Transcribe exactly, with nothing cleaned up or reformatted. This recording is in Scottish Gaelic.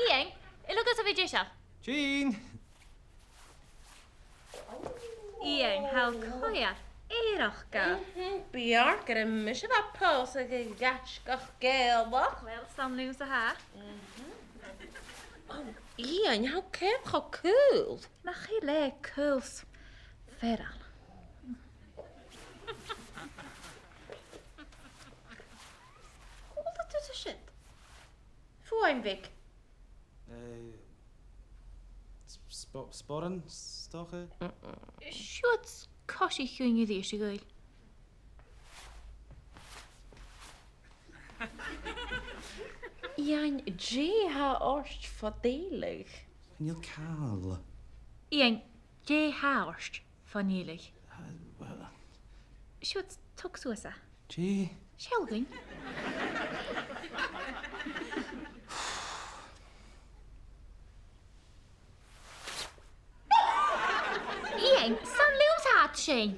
Iain, a bheil thu a' dèanamh? Jean! Iain, tha thu cho èifeachdach. Mhm, bidh, gur e mise a bha a' pòsadh a' ghaisgeach Gàidhealach. Uill, 's ann leamsa a tha. Mhm. Ò, Iain, tha thu cho cool. Nach eil e cool 's fearainn. Cò bhuilear tusa siud? Fuaim bheag. Eh, sp-, spo-, sporan, 's dòcha? Siuthad, coisich dhuinn a-rithist, a ghaoil. Iain, dè tha ort fo dhèiligeadh? Chan eil càil. Iain, dè tha ort fo dhèiligeadh? Eh, well. Siuthad, tog suas e. Dè? Seall dhuinn. Iain, 's ann leamsa a tha sin.